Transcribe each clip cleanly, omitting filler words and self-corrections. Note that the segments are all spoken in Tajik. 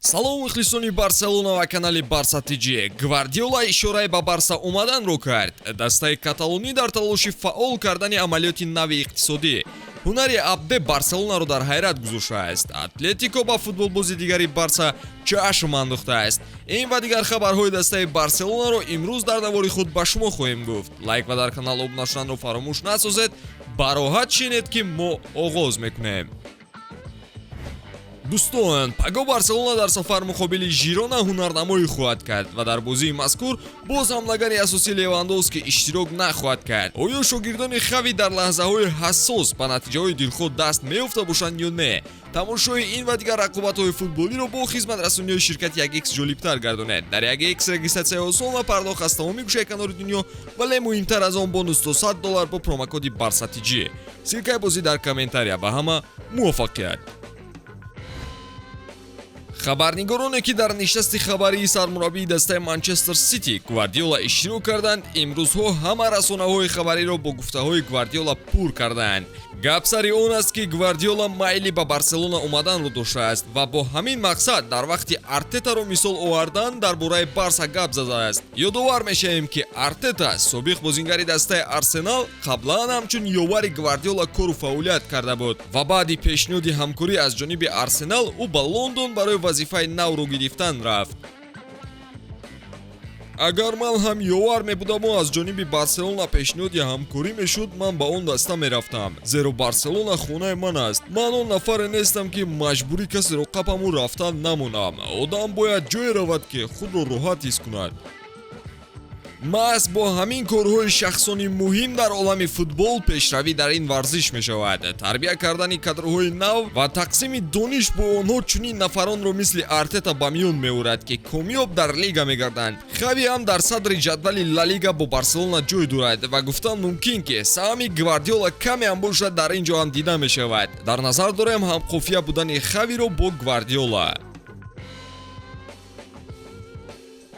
Салом, мухлисони Барселона ва канали Барса ТЖ. Гвардиола ишораи ба Барса омаданро кард. Дастаи каталонӣ дар талоши фаъол кардани амалиёти нави иқтисодӣ. Ҳунари Абде Барселонаро дар ҳайрат гузоштааст. Атлетико ба футболбози дигари Барса чашм андохтааст. Ин ва дигар хабарҳои дастаи Барселонаро имрӯз дар навори худ ба шумо хоҳем гуфт. Лайк ва дар канал обуна шуданро фаромӯш насозед. Бароҳат шинед, ки мо оғоз мекунем. Дӯстон, паго Барселона дар сафар муқобили Жирона ҳунарнамоӣ хоҳад кард ва дар бозии мазкур боз ҳамлагари асосӣ Левандовски иштирок нахоҳад кард. Оё шогирдони Хави дар лаҳзаҳои ҳассос ба натиҷаҳои дилхоҳ даст меёфта бошанд ё не? Тамошои ин ва дигар рақобатҳои футболиро бо хизматрасониҳои ширкати 1x ҷолибтар гардонед. Дар 1x регистратсияи осон ва пардохт аз тамоми гӯшаи канори дунё, вале муҳимтар аз он, бонус то $100 бо промокоди Барса ТЖ. Ссылкаи бозӣ дар комментария. Ба ҳама муваффақият! Хабарнигороне, ки дар нишасти хабарии сармураббии дастаи Манчестер Сити Гвардиола иштирок карданд, имрӯзҳо ҳама расонаҳои хабариро бо гуфтаҳои Гвардиола пур кардаанд. Гап сари он аст, ки Гвардиола майли ба Барселона омаданро доштааст ва бо ҳамин мақсад дар вақти Артетаро мисол овардан дар бораи Барса гап задааст. Ёдовар мешавем, ки Артета, собиқ бозингари дастаи Арсенал, қаблан ҳамчун ёвари Гвардиола кору фаъолият карда буд ва баъди пешниҳоди ҳамкорӣ аз ҷониби Арсенал ӯ ба Лондон барои вазифаи навро гирифтан рафт. Агар ман ҳам ёвар мебудаму аз ҷониби Барселона пешниҳоди ҳамкорӣ мешуд, ман ба он даста мерафтам, зеро Барселона хонаи ман аст. Ман он нафаре нестам, ки маҷбурӣ касеро қапаму рафтан намонам. Одам бояд ҷое равад, ки худро роҳат ҳис кунад. Маҳз бо ҳамин корҳои шахсони муҳим дар олами футбол пешравӣ дар ин варзиш мешавад. Тарбия кардани кадрҳои нав ва тақсими дониш бо онҳо чунин нафаронро мисли Артета ба миён меорад, ки комёб дар лига мегарданд. Хави ҳам дар садри ҷадвали Ла Лига бо Барселона ҷой дорад ва гуфтан мумкин, ки саҳми Гвардиола каме ҳам бошад, дар ин ҷо ҳам дида мешавад. Дар назар дорем ҳамқофия будани Хавиро бо Гвардиола.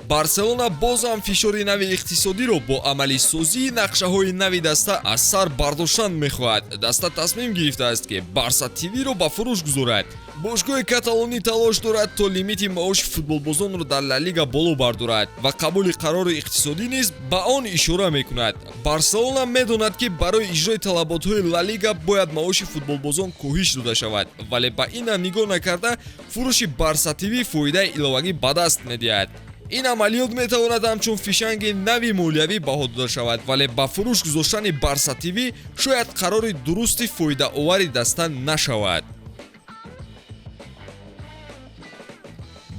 Барселона боз ҳам фишори нави иқтисодиро бо амалисозии нақшаҳои нави даста аз сар бардоштан мехоҳад. Даста тасмим гирифтааст, ки Барса ТВ-ро ба фурӯш гузорад. Бошгоҳи каталонӣ талош дорад, то лимити маоши футболбозонро дар Ла Лига боло бардорад ва қабули қарори иқтисодӣ низ ба он ишора мекунад. Барселона медонад, ки барои иҷрои талаботҳои Ла Лига бояд маоши футболбозон коҳиш дода шавад, вале ба ин нигоҳ накарда, фурӯши Барса ТВ фоидаи иловагӣ ба даст медиҳад. Ин амалиёт метавонад ҳамчун фишанги нави молиявӣ баҳо дода шавад, вале ба фурӯш гузоштани Барса ТВ шояд қарори дурусти фоидаовари даста нашавад.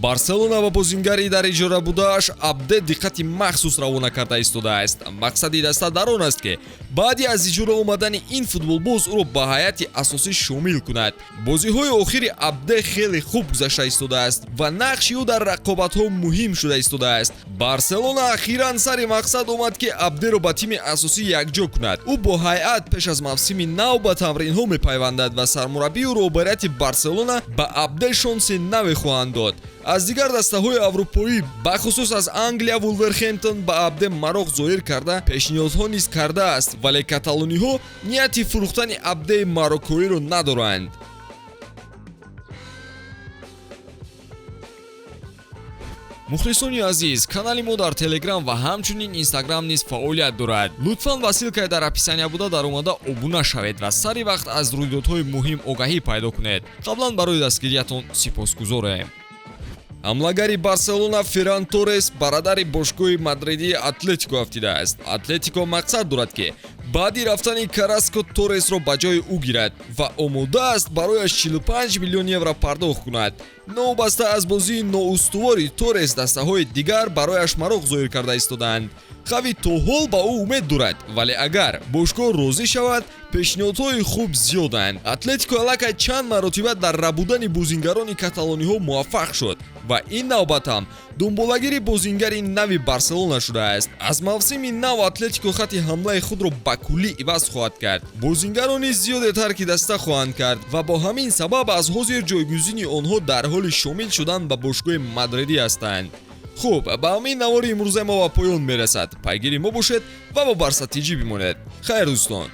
Барселона ба бозингари дар иҷора будааш Абде диққати махсус равона карда истодааст. Мақсади даста дар он аст, ки баъди аз иҷора омадани ин футболбоз ӯро ба ҳайати асосӣ шомил кунад. Бозиҳои охири Абде хеле хуб гузашта истодааст ва нақши ӯ дар рақобатҳо муҳим шуда истодааст. Барселона ахиран сари мақсад омад, ки Абдеро ба тими асосӣ якҷо кунад. Ӯ бо ҳайат пеш аз мавсими нав ба тамринҳо мепайвандад ва сармураббию роҳбарияти Барселона ба Абде шонси наве хоҳанд дод. Аз дигар дастаҳои аврупоӣ, бахусус аз Англия, Вулверхемптон ба Абде мароқ зоҳир карда, пешниҳодҳо низ кардааст, вале каталониҳо нияти фурӯхтани Абдеи мароккоиро надоранд. Мухлисони азиз, канали мо дар Телеграм ва ҳамчунин Инстаграм низ фаъолият дорад. Лутфан ба ссылкаи дар описания буда даромада обуна шавед ва сари вақт аз рӯйдодҳои муҳим огаҳӣ пайдо кунед. Қаблан барои дастгириятон сипосгузорем. Ҳамлагари Барселона Ферран Торрес ба радари бошгоҳи мадридии Атлетико афтидааст. Атлетико мақсад дорад, ки баъди рафтани Караско Торресро ба ҷои ӯ гирад ва омода аст барояш 45 миллион евро пардохт кунад. Новобаста аз бозии ноустувори Торрес, дастаҳои дигар барояш мароқ зоҳир карда истодаанд. Хави то ҳол ба ӯ умед дорад, вале агар бошгоҳ розӣ шавад, пешниҳодҳои хуб зиёданд. Атлетико аллакай чанд маротиба дар рабудани бозингарони каталониҳо муваффақ шуд ва ин навбат ҳам дунболагири бозингари нави Барселона шудааст. Аз мавсими нав Атлетико хатти ҳамлаи худро ба куллӣ иваз хоҳад кард. Бозингарони зиёде тарки даста хоҳанд кард ва бо ҳамин сабаб аз ҳозир ҷойгузини онҳо дар ҳоли шомил шудан ба бошгоҳи мадридӣ ҳастанд. Хуб, ба ҳамин навори имрӯзаи мо ба поён мерасад. Пайгири мо бошед ва бо Барса ТЖ бимонед. Хайр, дӯстон.